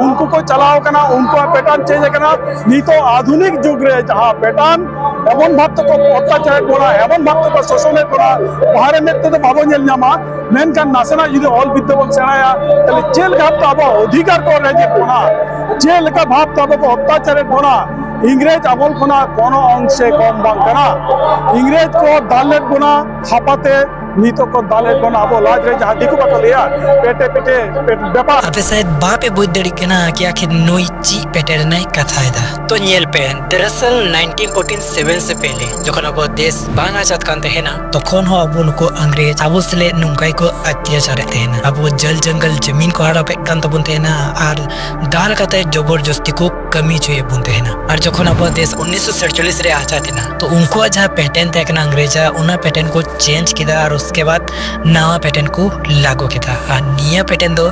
ᱩᱱᱠᱩ ᱠᱚ ᱪᱟᱞᱟᱣ ᱠᱟᱱᱟ, ᱩᱱᱠᱩᱣᱟᱜ pattern change ᱟᱠᱟᱱᱟ᱾ ᱱᱤᱛᱚᱜ ᱟᱫᱷᱩᱱᱤᱠ ᱡᱩᱜᱽ ᱨᱮ ᱡᱟᱦᱟᱸ pattern ᱮᱢᱚᱱ ᱵᱷᱟᱵ ᱛᱮᱠᱚ ᱚᱛᱛᱟᱪᱟᱨᱮᱫ ᱵᱚᱱᱟ, ᱮᱢᱚᱱ ᱵᱷᱟᱵ ᱛᱮᱠᱚ ᱥᱳᱥᱚᱱᱮᱫ ᱵᱚᱱᱟ, ᱵᱟᱦᱨᱮ ᱢᱮᱫ ᱛᱮᱫᱚ ᱵᱟᱵᱚ ᱧᱮᱞ ᱧᱟᱢᱟ, ᱢᱮᱱᱠᱷᱟᱱ ᱱᱟᱥᱮᱱᱟᱜ ᱡᱩᱫᱤ ᱚᱞ ᱵᱤᱫᱽᱫᱟᱹ ᱵᱚᱱ ᱥᱮᱬᱟᱭᱟ, ᱛᱟᱦᱞᱮ ᱪᱮᱫ ᱞᱮᱠᱟ ᱵᱷᱟᱵ ᱛᱮ ᱟᱵᱚ ᱚᱫᱷᱤᱠᱟᱨ ᱠᱚ ᱨᱮᱡᱮᱫ ᱵᱚᱱᱟ, ᱪᱮᱫ ᱞᱮᱠᱟ ᱵᱷᱟᱵ ᱛᱮ ᱟᱵᱚ ᱠᱚ ᱚᱛᱛᱟᱪᱟᱨᱮᱫ ᱵᱚᱱᱟ, ᱤᱝᱨᱮᱡᱽ ᱟᱢᱚᱞ ᱠᱷᱚᱱᱟᱜ ᱠᱳᱱᱳ ᱚᱝᱥᱮ ᱠᱚᱢ ᱵᱟᱝ ᱠᱟᱱᱟ᱾ ᱤᱝᱨᱮᱡᱽ ᱠᱚ ᱫᱟᱞ ᱞᱮᱫ ᱵᱚᱱᱟ ᱦᱟᱯᱟᱛᱮ, ᱱᱤᱛᱚᱜ ᱠᱚ ᱫᱟᱞ ᱞᱮᱫ ᱵᱚᱱᱟ ᱟᱵᱚ ᱞᱟᱡ ᱨᱮ, ᱡᱟᱦᱟᱸ ᱫᱤᱠᱩ ᱵᱟᱠᱚ ᱞᱟᱹᱭᱟ ᱯᱮᱴᱮ ᱯᱮᱴᱮ ᱯᱮᱴ ᱵᱮᱯᱟᱨ᱾ ᱟᱯᱮ ᱥᱟᱭᱮᱫ ᱵᱟᱯᱮ ᱵᱩᱡᱽ ᱫᱟᱲᱮᱭᱟᱜ ᱠᱟᱱᱟ ᱠᱤ ᱟᱹᱠᱷᱤᱨ ᱱᱩᱭ ᱪᱮᱫ ᱯᱮᱴᱮ ᱨᱮᱱᱟᱜ ᱠᱟᱛᱷᱟᱭ ᱫᱟ᱾ ᱛᱚ ᱧᱮᱞ ᱯᱮ, ᱫᱟᱨᱟᱥᱟᱞ ᱱᱟᱭᱤᱱᱴᱤᱱ ᱯᱷᱳᱨᱴᱤᱱ ᱥᱮᱵᱷᱮᱱ ᱥᱮ ᱯᱮᱦᱞᱮ ᱡᱚᱠᱷᱚᱱ ᱟᱵᱚ ᱫᱮᱥ ᱵᱟᱝ ᱟᱡᱟᱫ ᱠᱟᱱ ᱛᱟᱦᱮᱱᱟ, ᱛᱚᱠᱷᱚᱱ ᱦᱚᱸ ᱟᱵᱚ ᱱᱩᱠᱩ ᱤᱝᱨᱮᱡᱽ ᱟᱵᱚ ᱥᱮᱞᱮᱫ ᱱᱚᱝᱠᱟ ᱜᱮᱠᱚ ᱚᱛᱛᱟᱪᱟᱨᱮᱫ ᱛᱟᱦᱮᱱᱟ᱾ ᱟᱵᱚ ᱡᱚᱞ ᱡᱚᱝᱜᱚᱞ ᱡᱚᱢᱤᱱ ᱠᱚ ᱦᱟᱲᱟᱯᱮᱫ ᱠᱟᱱ ᱛᱟᱵᱚᱱ ᱛᱟᱦᱮᱱᱟ ᱟᱨ ᱫᱟᱞ ᱠᱟᱛᱮ ᱡᱚᱵᱚᱨ ᱡᱚᱥᱛᱤ ᱠᱚ ᱠᱟᱹᱢᱤ ᱦᱚᱪᱚᱭᱮᱫ ᱵᱚᱱ ᱛᱟᱦᱮᱱᱟ᱾ ᱟᱨ ᱡᱚᱠᱷᱚᱱ ᱟᱵᱚᱣᱟᱜ ᱫᱮᱥ ᱩᱱᱤᱥᱥᱚ ᱥᱟᱛᱪᱚᱞᱞᱤᱥ ᱨᱮ ᱟᱡᱟᱫ ᱮᱱᱟ, ᱛᱚ ᱩᱱᱠᱩᱣᱟᱜ ᱡᱟᱦᱟᱸ ᱯᱮᱴᱮᱱ ᱛᱟᱦᱮᱸ ᱠᱟᱱᱟ ᱤᱝᱨᱮᱡᱽ ᱟᱜ, ᱚᱱᱟ ᱯᱮᱴᱮᱱ ᱠᱚ ᱪᱮᱧᱡᱽ ᱠᱮᱫᱟ ᱟᱨ ᱩᱥᱠᱮ ᱵᱟᱫ ᱱᱟᱣᱟ ᱯᱮᱴᱮᱱ ᱠᱚ ᱞᱟᱹᱜᱩ ᱠᱮᱫᱟ᱾ ᱟᱨ ᱱᱤᱭᱟᱹ ᱯᱮᱴᱮᱱ ᱫᱚ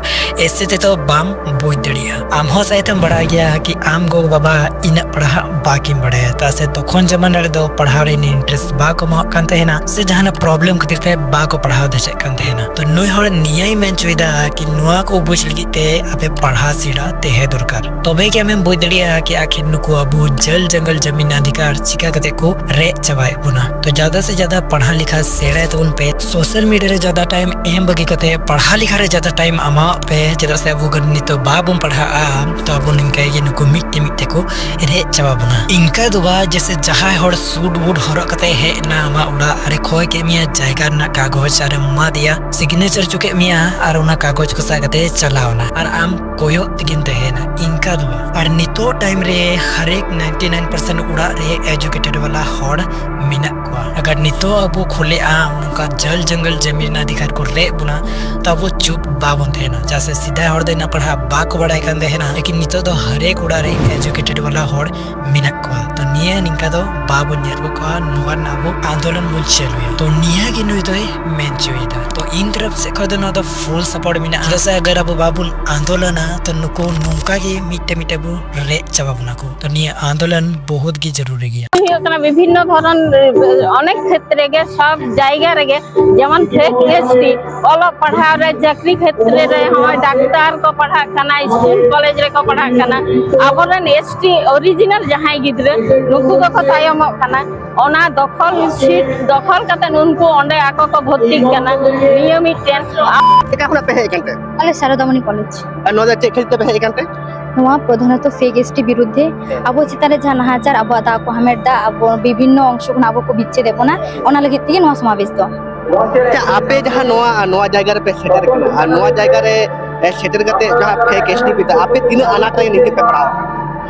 ᱮᱥᱮ ᱛᱮᱫᱚ ᱵᱟᱢ ᱵᱩᱡᱽ ᱫᱟᱲᱮᱭᱟᱜᱼᱟ᱾ ᱟᱢ ᱦᱚᱸ ᱥᱟᱭᱮᱫ ᱮᱢ ᱵᱟᱲᱟᱭ ᱜᱮᱭᱟ ᱠᱤ ᱟᱢ ᱜᱚ ᱵᱟᱵᱟ ᱤᱱᱟᱹᱜ ᱯᱟᱲᱦᱟᱜ ᱵᱟᱠᱤᱱ ᱵᱟᱲᱟᱭᱟ, ᱪᱮᱫᱟᱜ ᱥᱮ ᱛᱚᱠᱷᱚᱱ ᱡᱟᱢᱟᱱᱟ ᱨᱮᱫᱚ ᱯᱟᱲᱦᱟᱣ ᱨᱮ interest ᱵᱟᱠᱚ ᱮᱢᱟᱜ ᱠᱟᱱ ᱛᱟᱦᱮᱱᱟ ᱥᱮ ᱡᱟᱦᱟᱱᱟᱜ problem ᱠᱷᱟᱹᱛᱤᱨ ᱛᱮ ᱵᱟᱠᱚ ᱯᱟᱲᱦᱟᱣ ᱫᱟᱲᱮᱭᱟᱜ ᱠᱟᱱ ᱛᱟᱦᱮᱱᱟ᱾ ᱛᱚ ᱱᱩᱭ ᱦᱚᱲ ᱱᱤᱭᱟᱹᱭ ᱢᱮᱱ ᱦᱚᱪᱚᱭᱮᱫᱟ ᱠᱤ ᱱᱚᱣᱟ ᱠᱚ ᱵᱩᱡᱽ ᱞᱟᱹᱜᱤᱫ ᱛᱮ ᱟᱯᱮ ᱯᱟᱲᱦᱟᱣ ᱥᱮᱬᱟ ᱛᱟᱦᱮᱸ ᱫᱚᱨᱠᱟᱨ, ᱛᱚᱵᱮ ᱜᱮ ᱟᱢᱮᱢ ᱵᱩᱡᱽ ᱫᱟᱲᱮᱭᱟᱜᱼᱟ ᱠᱤ ᱟᱹᱠᱷᱤᱨ ᱱᱩᱠᱩ ᱟᱵᱚ ᱡᱚᱞ ᱡᱚᱝᱜᱚᱞ ᱡᱚᱢᱤᱱ ᱚᱫᱷᱤᱠᱟᱨ ᱪᱤᱠᱟ ᱠᱟᱛᱮ ᱠᱚ ᱨᱮᱡ ᱪᱟᱵᱟᱭᱮᱫ ᱵᱚᱱᱟ᱾ ᱛᱚ ᱡᱟᱫᱟ ᱥᱮ ᱡᱟᱫᱟ ᱯᱟᱲᱦᱟᱣ ᱞᱮᱠᱷᱟ ᱥᱮᱬᱟᱭ ᱛᱟᱵᱚᱱ ᱯᱮ, social media ᱨᱮ ᱡᱟᱫᱟ time ᱮᱢ ᱵᱟᱹᱜᱤ ᱠᱟᱛᱮ ᱯᱟᱲᱦᱟᱣ ᱞᱮᱠᱷᱟ ᱨᱮ ᱡᱟᱫᱟ time ᱮᱢᱟᱣᱟᱜ ᱯᱮ, ᱪᱮᱫᱟᱜ ᱥᱮ ᱟᱵᱚ ᱜᱮ ᱱᱤᱛᱚᱜ ᱵᱟᱵᱚᱱ ᱯᱟᱲᱦᱟᱜᱼᱟ, ᱛᱚ ᱟᱵᱚ ᱱᱤᱝᱠᱟ ᱜᱮ ᱱᱩᱠᱩ ᱢᱤᱫᱴᱮᱡ ᱢᱤᱫᱴᱮᱡ ᱠᱚ ᱨᱮᱡ ᱪᱟᱵᱟ ᱵᱚᱱᱟ᱾ ᱤᱱᱠᱟ ᱫᱚ ᱵᱟ ᱡᱮᱥᱮ ᱡᱟᱦᱟᱸᱭ ᱦᱚᱲ suit boot ᱦᱚᱨᱚᱜ ᱠᱟᱛᱮ ᱦᱮᱡ ᱮᱱᱟ ᱟᱢᱟᱜ ᱚᱲᱟᱜ ᱨᱮ, ᱠᱷᱚᱭ ᱠᱮᱫ ᱢᱮᱭᱟ ᱡᱟᱭᱜᱟ ᱨᱮᱱᱟᱜ ᱠᱟᱜᱚᱡᱽ ᱟᱨᱮᱢ ᱮᱢᱟ ᱫᱮᱭᱟ, signature ᱦᱚᱪᱚ ᱠᱮᱫ ᱢᱮᱭᱟ ᱟᱨ ᱚᱱᱟ ᱠᱟᱜᱚᱡᱽ ᱠᱚ ᱥᱟᱵ ᱠᱟᱛᱮ ᱪᱟᱞᱟᱣ ᱮᱱᱟ ᱟᱨ ᱟᱢ ᱠᱚᱭᱚᱜ ᱛᱮᱜᱮᱢ ᱛᱟᱦᱮᱸᱭᱮᱱᱟ, ᱤᱱᱠᱟ ᱫᱚ ᱵᱟ᱾ ᱟᱨ ᱱᱤᱛᱚᱜ time ᱨᱮ ᱦᱟᱨ ᱮᱠ ninety nine percent ᱚᱲᱟᱜ ᱨᱮ educated ᱵᱟᱞᱟ ᱦᱚᱲ ᱢᱮᱱᱟᱜ ᱠᱚᱣᱟ᱾ ᱟᱜᱟᱨ ᱱᱤᱛᱚᱜ ᱟᱵᱚ ᱠᱷᱩᱞᱮ ᱟᱢ ᱱᱚᱝᱠᱟ ᱡᱚᱞ ᱡᱚᱝᱜᱚᱞ ᱡᱚᱢᱤᱱ ᱚᱫᱷᱤᱠᱟᱨ ᱠᱚ ᱨᱮᱡ ᱵᱚᱱᱟ, ᱛᱚ ᱟᱵᱚ ᱪᱩᱯ ᱵᱟᱵᱚᱱ ᱛᱟᱦᱮᱱᱟ, ᱪᱮᱫᱟᱜ ᱥᱮ ᱥᱮᱫᱟᱭ ᱦᱚᱲ ᱫᱚ ᱤᱱᱟᱹᱜ ᱯᱟᱲᱦᱟᱜ ᱵᱟᱠᱚ ᱵᱟᱲᱟᱭ ᱠᱟᱱ ᱛᱟᱦᱮᱱᱟ, ᱞᱮᱠᱤᱱ ᱱᱤᱛᱚᱜ ᱫᱚ ᱦᱟᱨ ᱮᱠ ᱚᱲᱟᱜ ᱨᱮ educated ᱵᱟᱞᱟ ᱦᱚᱲ ᱢᱮᱱᱟᱜ ᱠᱚᱣᱟ᱾ ᱛᱚ ᱱᱤᱭᱟᱹ ᱱᱤᱝᱠᱟ ᱫᱚ ᱵᱟᱵᱚᱱ ᱧᱮᱞ ᱜᱚᱫ ᱠᱚᱣᱟ, ᱱᱚᱣᱟ ᱨᱮᱱᱟᱜ ᱟᱵᱚ ᱟᱱᱫᱳᱞᱚᱱ ᱵᱚᱱ ᱪᱟᱹᱞᱩᱭᱟ᱾ ᱛᱚ ᱱᱤᱭᱟᱹ ᱜᱮ ᱱᱩᱭ ᱫᱚᱭ ᱢᱮᱱ ᱦᱚᱪᱚᱭᱮᱫᱟ᱾ ᱛᱚ ᱤᱧ ᱛᱚᱨᱚᱯ ᱥᱮᱫ ᱠᱷᱚᱱ ᱫᱚ ᱱᱚᱣᱟ ᱫᱚ full support ᱢᱮᱱᱟᱜᱼᱟ, ᱪᱮᱫᱟᱜ ᱥᱮ ᱟᱜᱟᱨ ᱟᱵᱚ ᱵᱟᱵᱚᱱ ᱟᱱᱫᱳᱞᱚᱱᱟ ᱛᱚ ᱱᱩᱠᱩ ᱱᱚᱝᱠᱟ ᱜᱮ ᱢᱤᱫᱴᱮᱡ ᱢᱤᱫᱴᱮᱡ ᱵᱚ ᱨᱮᱡ ᱪᱟᱵᱟ ᱵᱚᱱᱟ ᱠᱚ᱾ ᱛᱚ ᱱᱤᱭᱟᱹ ᱟᱱᱫᱳᱞᱚᱱ ᱵᱚᱦᱩᱛ ᱜᱮ ᱡᱟᱹᱨᱩᱨᱤ ᱜᱮᱭᱟ᱾ ᱦᱩᱭᱩᱜ ᱠᱟᱱᱟ ᱵᱤᱵᱷᱤᱱᱱᱚ ᱫᱷᱚᱨᱚᱱ, ᱚᱱᱮᱠ ᱠᱷᱮᱛᱨᱮ ᱜᱮ, ᱥᱚᱵ ᱡᱟᱭᱜᱟ ᱨᱮᱜᱮ, ᱡᱮᱢᱚᱱ fake S T, ᱚᱞᱚᱜ ᱯᱟᱲᱦᱟᱣ ᱨᱮ, ᱪᱟᱹᱠᱨᱤ ᱠᱷᱮᱛᱨᱮ ᱨᱮ, ᱦᱚᱸᱜᱼᱚᱭ ᱰᱟᱠᱛᱟᱨ ᱠᱚ ᱯᱟᱲᱦᱟᱜ ᱠᱟᱱᱟ, ᱥᱠᱩᱞ ᱠᱚᱞᱮᱡᱽ ᱨᱮᱠᱚ ᱯᱟᱲᱦᱟᱜ ᱠᱟᱱᱟ, ᱟᱵᱚᱨᱮᱱ S T original ᱡᱟᱦᱟᱸᱭ ᱜᱤᱫᱽᱨᱟᱹ, ᱱᱩᱠᱩ ᱫᱚᱠᱚ ᱛᱟᱭᱚᱢᱚᱜ ᱠᱟᱱᱟ᱾ ᱚᱱᱟ ᱫᱚᱠᱷᱚᱞ, seat ᱫᱚᱠᱷᱚᱞ ᱠᱟᱛᱮ ᱩᱱᱠᱩ ᱚᱸᱰᱮ ᱟᱠᱚ ᱠᱚ ᱵᱷᱚᱨᱛᱤᱜ ᱠᱟᱱᱟ᱾ ᱱᱤᱭᱟᱹ ᱢᱤᱫᱴᱮᱱ᱾ ᱚᱠᱟ ᱠᱷᱚᱱᱟᱜ ᱯᱮ ᱦᱮᱡ ᱟᱠᱟᱱ ᱛᱮ? ᱟᱞᱮ ᱥᱟᱨᱚᱫᱟᱢᱚᱱᱤ ᱠᱚᱞᱮᱡᱽ᱾ ᱟᱨ ᱱᱚᱣᱟ ᱫᱚ ᱪᱮᱫ ᱠᱷᱟᱹᱛᱤᱨ ᱛᱮᱯᱮ ᱦᱮᱡ ᱟᱠᱟᱱ ᱛᱮ? ᱱᱚᱣᱟ ᱯᱨᱚᱫᱷᱟᱱᱚᱛᱚ ᱯᱷᱮᱠ ᱮᱥᱴᱤ ᱵᱤᱨᱩᱫᱽᱫᱷᱮ ᱟᱵᱚ ᱪᱮᱛᱟᱱ ᱨᱮ ᱡᱟᱦᱟᱸ ᱱᱟᱦᱟᱪᱟᱨ, ᱟᱵᱚᱣᱟᱜ ᱫᱟᱜ ᱠᱚ ᱦᱟᱢᱮᱴ ᱫᱟ, ᱟᱵᱚ ᱵᱤᱵᱷᱤᱱᱱᱚ ᱚᱝᱥᱚ ᱠᱷᱚᱱ ᱟᱵᱚ ᱠᱚ ᱵᱤᱪᱪᱷᱮᱫ ᱮᱫ ᱵᱚᱱᱟ, ᱚᱱᱟ ᱞᱟᱹᱜᱤᱫ ᱛᱮᱜᱮ ᱱᱚᱣᱟ ᱥᱚᱢᱟᱵᱮᱥ ᱫᱚ᱾ ᱟᱪᱪᱷᱟ, ᱟᱯᱮ ᱡᱟᱦᱟᱸ ᱱᱚᱣᱟ, ᱱᱚᱣᱟ ᱡᱟᱭᱜᱟ ᱨᱮᱯᱮ ᱥᱮᱴᱮᱨ ᱠᱟᱱᱟ ᱟᱨ ᱱᱚᱣᱟ ᱡᱟᱭᱜᱟ ᱨᱮ, ᱮ, ᱥᱮᱴᱮᱨ ᱠᱟᱛᱮ ᱡᱟᱦᱟᱸ ᱯᱷᱮᱠ ᱮᱥᱴᱤ ᱯᱮ ᱫᱟ, ᱟᱯᱮ ᱛᱤᱱᱟᱹᱜ ᱟᱱᱟᱴ ᱨᱮ ᱱᱤᱛᱚᱜ ᱯᱮ ᱯᱟᱲᱟᱣ ᱟᱠᱟᱱᱟ?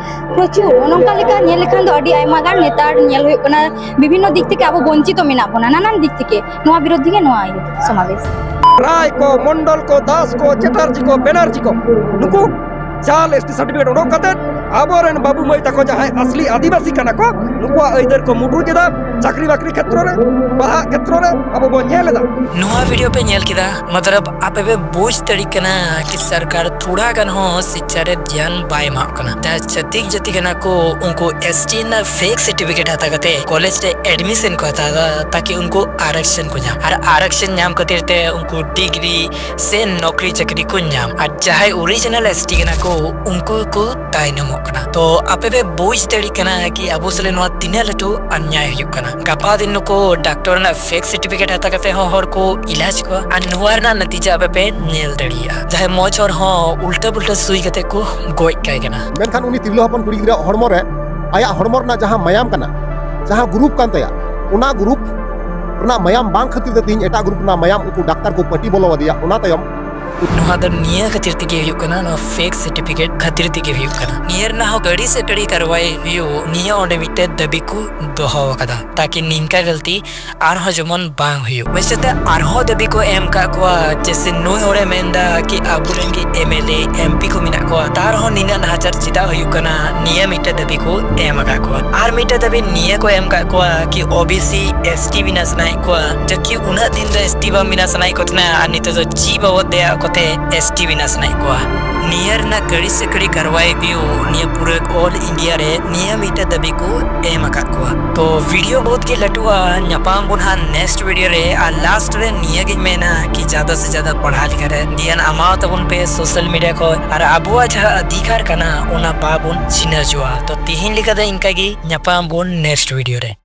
ᱯᱨᱚᱪᱩᱨ, ᱱᱚᱝᱠᱟ ᱞᱮᱠᱟ ᱧᱮᱞ ᱞᱮᱠᱷᱟᱱ ᱫᱚ ᱟᱹᱰᱤ ᱟᱭᱢᱟ ᱜᱟᱱ ᱱᱮᱛᱟᱨ ᱧᱮᱞ ᱦᱩᱭᱩᱜ ᱠᱟᱱᱟ, ᱵᱤᱵᱷᱤᱱᱱᱚ ᱫᱤᱠ ᱛᱷᱮᱠᱮ ᱟᱵᱚ ᱵᱚᱧᱪᱤᱛᱚ ᱢᱮᱱᱟᱜ ᱵᱚᱱᱟ, ᱱᱟᱱᱟᱱ ᱫᱤᱠ ᱛᱷᱮᱠᱮ᱾ ᱱᱚᱣᱟ ᱵᱤᱨᱩᱫᱽ ᱜᱮ ᱱᱚᱣᱟ ᱤᱭᱟᱹ ᱥᱚᱢᱟᱵᱮᱥ᱾ ᱨᱟᱭ ᱠᱚ, ᱢᱚᱱᱰᱚᱞ ᱠᱚ, ᱫᱟᱥ ᱠᱚ, ᱪᱮᱴᱟᱨᱡᱤ ᱠᱚ, ᱵᱮᱱᱟᱨᱡᱤ ᱠᱚ, ᱱᱩᱠᱩ ᱡᱟᱞ ᱮᱥᱴᱤ ᱥᱟᱨᱴᱤᱯᱷᱤᱠᱮᱴ ᱚᱰᱚᱠ ᱠᱟᱛᱮ ᱟᱵᱚᱨᱮᱱ ᱵᱟᱹᱵᱩ ᱢᱟᱹᱭ ᱛᱟᱠᱚ ᱡᱟᱦᱟᱸᱭ ᱟᱥᱞᱤ ᱟᱹᱫᱤᱵᱟᱹᱥᱤ ᱠᱟᱱᱟ ᱠᱚ, ᱱᱩᱠᱩᱣᱟᱜ ᱟᱹᱭᱫᱟᱹᱨ ᱠᱚ ᱢᱩᱴᱨᱩᱡ ᱮᱫᱟ᱾ ᱪᱟᱹᱠᱨᱤ ᱵᱟᱹᱠᱨᱤ ᱠᱷᱮᱛᱨᱚ ᱨᱮ, ᱯᱟᱲᱦᱟᱜ ᱠᱷᱮᱛᱨᱚ ᱨᱮ ᱟᱵᱚ ᱵᱚᱱ ᱧᱮᱞ ᱮᱫᱟ᱾ ᱱᱚᱣᱟ ᱵᱷᱤᱰᱤᱭᱳ ᱯᱮ ᱧᱮᱞ ᱠᱮᱫᱟ, ᱢᱚᱛᱞᱚᱵ ᱟᱯᱮ ᱯᱮ ᱵᱩᱡᱽ ᱫᱟᱲᱮᱭᱟᱜ ᱠᱟᱱᱟ ᱠᱤ ᱥᱚᱨᱠᱟᱨ ᱛᱷᱚᱲᱟ ᱜᱟᱱ ᱦᱚᱸ ᱥᱤᱪᱪᱷᱟ ᱨᱮ ᱫᱷᱮᱭᱟᱱ ᱵᱟᱭ ᱮᱢᱟᱜ ᱠᱟᱱᱟ᱾ ᱡᱟᱦᱟᱸᱭ ᱪᱷᱟᱹᱛᱤᱠ ᱡᱟᱹᱛᱤ ᱠᱟᱱᱟ ᱠᱚ, ᱩᱱᱠᱩ ᱮᱥᱴᱤ ᱨᱮᱱᱟᱜ ᱯᱷᱮᱠ ᱥᱟᱨᱴᱤᱯᱷᱤᱠᱮᱴ ᱦᱟᱛᱟᱣ ᱠᱟᱛᱮ ᱠᱚᱞᱮᱡᱽ ᱨᱮ ᱮᱰᱢᱤᱥᱚᱱ ᱠᱚ ᱦᱟᱛᱟᱣ ᱮᱫᱟ, ᱛᱟᱠᱤ ᱩᱱᱠᱩ ᱟᱨᱟᱠᱥᱚᱱ ᱠᱚ ᱧᱟᱢ᱾ ᱟᱨ ᱟᱨᱟᱠᱥᱚᱱ ᱧᱟᱢ ᱠᱷᱟᱹᱛᱤᱨ ᱛᱮ ᱩᱱᱠᱩ ᱰᱤᱜᱽᱨᱤ ᱥᱮ ᱱᱚᱠᱨᱤ ᱪᱟᱹᱠᱨᱤ ᱠᱚ ᱧᱟᱢ᱾ ᱟᱨ ᱡᱟᱦᱟᱸᱭ ᱚᱨᱤᱡᱤᱱᱟᱞ ᱮᱥᱴᱤ ᱠᱟᱱᱟ ᱠᱚ, ᱩᱱᱠᱩ ᱠᱚ ᱛᱟᱭᱱᱚᱢᱚᱜ ᱠᱟᱱᱟ᱾ ᱛᱚ ᱟᱯᱮ ᱯᱮ ᱵᱩᱡᱽ ᱫᱟᱲᱮᱭᱟᱜ ᱠᱟᱱᱟ ᱠᱤ ᱟᱵᱚ ᱥᱟᱞᱮ ᱱᱚᱣᱟ ᱛᱤᱱᱟᱹᱜ ᱞᱟᱹᱴᱩ ᱚᱱᱱᱭᱟᱭ ᱦᱩᱭᱩᱜ ᱠᱟᱱᱟ? ᱜᱟᱯᱟ ᱫᱤᱱ ᱱᱩᱠᱩ ᱰᱟᱠᱛᱚᱨ ᱨᱮᱱᱟᱜ ᱯᱷᱮᱠ ᱥᱟᱨᱴᱤᱯᱷᱤᱠᱮᱴ ᱦᱟᱛᱟᱣ ᱠᱟᱛᱮ ᱦᱚᱸ ᱦᱚᱲ ᱠᱚ ᱤᱞᱟᱡᱽ ᱠᱚᱣᱟ, ᱟᱨ ᱱᱚᱣᱟ ᱨᱮᱱᱟᱜ ᱱᱟᱛᱤᱡᱟ ᱟᱯᱮ ᱯᱮ ᱧᱮᱞ ᱫᱟᱲᱮᱭᱟᱜᱼᱟ᱾ ᱡᱟᱦᱟᱸᱭ ᱢᱚᱡᱽ ᱦᱚᱲ ᱦᱚᱸ ᱩᱞᱴᱟᱹ ᱯᱩᱞᱴᱟᱹ ᱥᱩᱭ ᱠᱟᱛᱮ ᱠᱚ ᱜᱚᱡ ᱠᱟᱭ ᱠᱟᱱᱟ᱾ ᱢᱮᱱᱠᱷᱟᱱ ᱩᱱᱤ ᱛᱤᱨᱞᱟᱹ ᱦᱚᱯᱚᱱ ᱠᱩᱲᱤ ᱜᱤᱫᱽᱨᱟᱹ ᱦᱚᱲᱢᱚ ᱨᱮ, ᱟᱭᱟᱜ ᱦᱚᱲᱢᱚ ᱨᱮᱱᱟᱜ ᱡᱟᱦᱟᱸ ᱢᱟᱭᱟᱢ ᱠᱟᱱᱟ, ᱡᱟᱦᱟᱸ ᱜᱨᱩᱯ ᱠᱟᱱ ᱛᱟᱭᱟ, ᱚᱱᱟ ᱜᱨᱩᱯ ᱨᱮᱱᱟᱜ ᱢᱟᱭᱟᱢ ᱵᱟᱝ ᱠᱷᱟᱹᱛᱤᱨ ᱛᱮ ᱛᱮᱦᱮᱧ ᱮᱴᱟᱜ ᱜᱨᱩᱯ ᱨᱮᱱᱟᱜ ᱢᱟᱭᱟᱢ ᱩᱱᱠᱩ ᱰᱟᱠᱛᱟᱨ ᱠᱚ ᱯᱟᱹᱴᱤ ᱵᱚᱞᱚ ᱟᱫᱮᱭᱟ᱾ ᱚᱱᱟ ᱛᱟᱭᱚᱢ ᱱᱚᱣᱟ ᱫᱚ ᱱᱤᱭᱟᱹ ᱠᱷᱟᱹᱛᱤᱨ ᱛᱮᱜᱮ ᱦᱩᱭᱩᱜ ᱠᱟᱱᱟ, ᱱᱚᱣᱟ ᱯᱷᱮᱠ ᱥᱟᱨᱴᱤᱯᱷᱤᱠᱮᱴ ᱠᱷᱟᱹᱛᱤᱨ ᱛᱮᱜᱮ ᱦᱩᱭᱩᱜ ᱠᱟᱱᱟ᱾ ᱱᱤᱭᱟᱹ ᱨᱮᱱᱟᱜ ᱦᱚᱸ ᱠᱟᱹᱲᱤ ᱥᱮ ᱠᱟᱹᱲᱤ ᱠᱟᱨᱣᱟᱭ ᱦᱩᱭᱩᱜ, ᱱᱤᱭᱟᱹ ᱚᱸᱰᱮ ᱢᱤᱫᱴᱮᱡ ᱫᱟᱹᱵᱤ ᱠᱚ ᱫᱚᱦᱚ ᱟᱠᱟᱫᱟ, ᱛᱟᱠᱤ ᱱᱤᱝᱠᱟ ᱜᱟᱹᱞᱛᱤ ᱟᱨᱦᱚᱸ ᱡᱮᱢᱚᱱ ᱵᱟᱝ ᱦᱩᱭᱩᱜ᱾ ᱢᱤᱫ ᱥᱮᱫ ᱛᱮ ᱟᱨᱦᱚᱸ ᱫᱟᱹᱵᱤ ᱠᱚ ᱮᱢ ᱠᱟᱜ ᱠᱚᱣᱟ, ᱡᱮᱥᱮ ᱱᱩᱭ ᱦᱚᱲᱮ ᱢᱮᱱ ᱮᱫᱟ ᱠᱤ ᱟᱵᱚᱨᱮᱱ ᱜᱮ M L A, M P ᱠᱚ ᱢᱮᱱᱟᱜ ᱠᱚᱣᱟ, ᱛᱟᱨᱦᱚᱸ ᱱᱤᱱᱟᱹᱜ ᱱᱟᱦᱟᱪᱟᱨ ᱪᱮᱫᱟᱜ ᱦᱩᱭᱩᱜ ᱠᱟᱱᱟ, ᱱᱤᱭᱟᱹ ᱢᱤᱫᱴᱮᱡ ᱫᱟᱹᱵᱤ ᱠᱚ ᱮᱢ ᱟᱠᱟᱫ ᱠᱚᱣᱟ᱾ ᱟᱨ ᱢᱤᱫᱴᱮᱡ ᱫᱟᱹᱵᱤ ᱱᱤᱭᱟᱹ ᱠᱚ ᱮᱢ ᱠᱟᱜ ᱠᱚᱣᱟ ᱠᱤ O B C, S T ᱵᱮᱱᱟᱣ ᱥᱟᱱᱟᱭᱮᱫ ᱠᱚᱣᱟ, ᱡᱟᱵᱠᱤ ᱩᱱᱟᱹᱜ ᱫᱤᱱ ᱫᱚ ᱮᱥ ᱴᱤ ᱵᱟᱝ ᱵᱮᱱᱟᱣ ᱥᱟᱱᱟᱭᱮᱫ ᱠᱚ ᱛᱟᱦᱮᱱᱟ, ᱟᱨ ᱱᱤᱛᱚᱜ ᱫᱚ ᱪᱮᱫ ᱵᱟᱵᱚᱫ ᱛᱮ ᱟᱠᱚ ᱛᱮ ᱮᱥ ᱴᱤ ᱵᱮᱱᱟᱣ ᱥᱟᱱᱟᱭᱮᱫ ᱠᱚᱣᱟ᱾ ᱱᱤᱭᱟᱹ ᱨᱮᱱᱟᱜ ᱠᱟᱹᱲᱤ ᱥᱮ ᱠᱟᱹᱲᱤ ᱠᱟᱨᱣᱟᱭ ᱦᱩᱭᱩᱜ, ᱱᱤᱭᱟᱹ ᱯᱩᱨᱟᱹ ᱚᱞ ᱤᱱᱰᱤᱭᱟ ᱨᱮ ᱱᱤᱭᱟᱹ ᱢᱤᱫᱴᱮᱡ ᱫᱟᱹᱵᱤ ᱠᱚ ᱮᱢ ᱟᱠᱟᱫ ᱠᱚᱣᱟ᱾ ᱛᱚ ᱵᱷᱤᱰᱤᱭᱳ ᱵᱚᱦᱩᱛ ᱜᱮ ᱞᱟᱹᱴᱩᱜᱼᱟ, ᱧᱟᱯᱟᱢ ᱵᱚᱱ ᱦᱟᱸᱜ ᱱᱮᱠᱥᱴ ᱵᱷᱤᱰᱤᱭᱳ ᱨᱮ᱾ ᱟᱨ ᱞᱟᱥᱴ ᱨᱮ ᱱᱤᱭᱟᱹ ᱜᱤᱧ ᱢᱮᱱᱟ ᱠᱤ ᱡᱟᱫᱟ ᱥᱮ ᱡᱟᱫᱟ ᱯᱟᱲᱦᱟᱣ ᱞᱮᱠᱷᱟᱱ ᱨᱮ ᱫᱷᱮᱭᱟᱱ ᱮᱢᱟᱣ ᱛᱟᱵᱚᱱ ᱯᱮ ᱥᱳᱥᱟᱞ ᱢᱤᱰᱤᱭᱟ ᱠᱷᱚᱡ, ᱟᱨ ᱟᱵᱚᱣᱟᱜ ᱡᱟᱦᱟᱸ ᱚᱫᱷᱤᱠᱟᱨ ᱠᱟᱱᱟ ᱚᱱᱟ ᱵᱟᱵᱚᱱ ᱪᱷᱤᱱᱟᱹ ᱦᱚᱪᱚᱣᱟᱜᱼᱟ᱾ ᱛᱚ ᱛᱤᱦᱤᱧ ᱞᱮᱠᱟ ᱫᱚ ᱤᱱᱠᱟ ᱜᱮ, ᱧᱟᱯᱟᱢ ᱵᱚᱱ ᱱᱮᱠᱥᱴ ᱵᱷᱤᱰᱤᱭᱳ ᱨᱮ᱾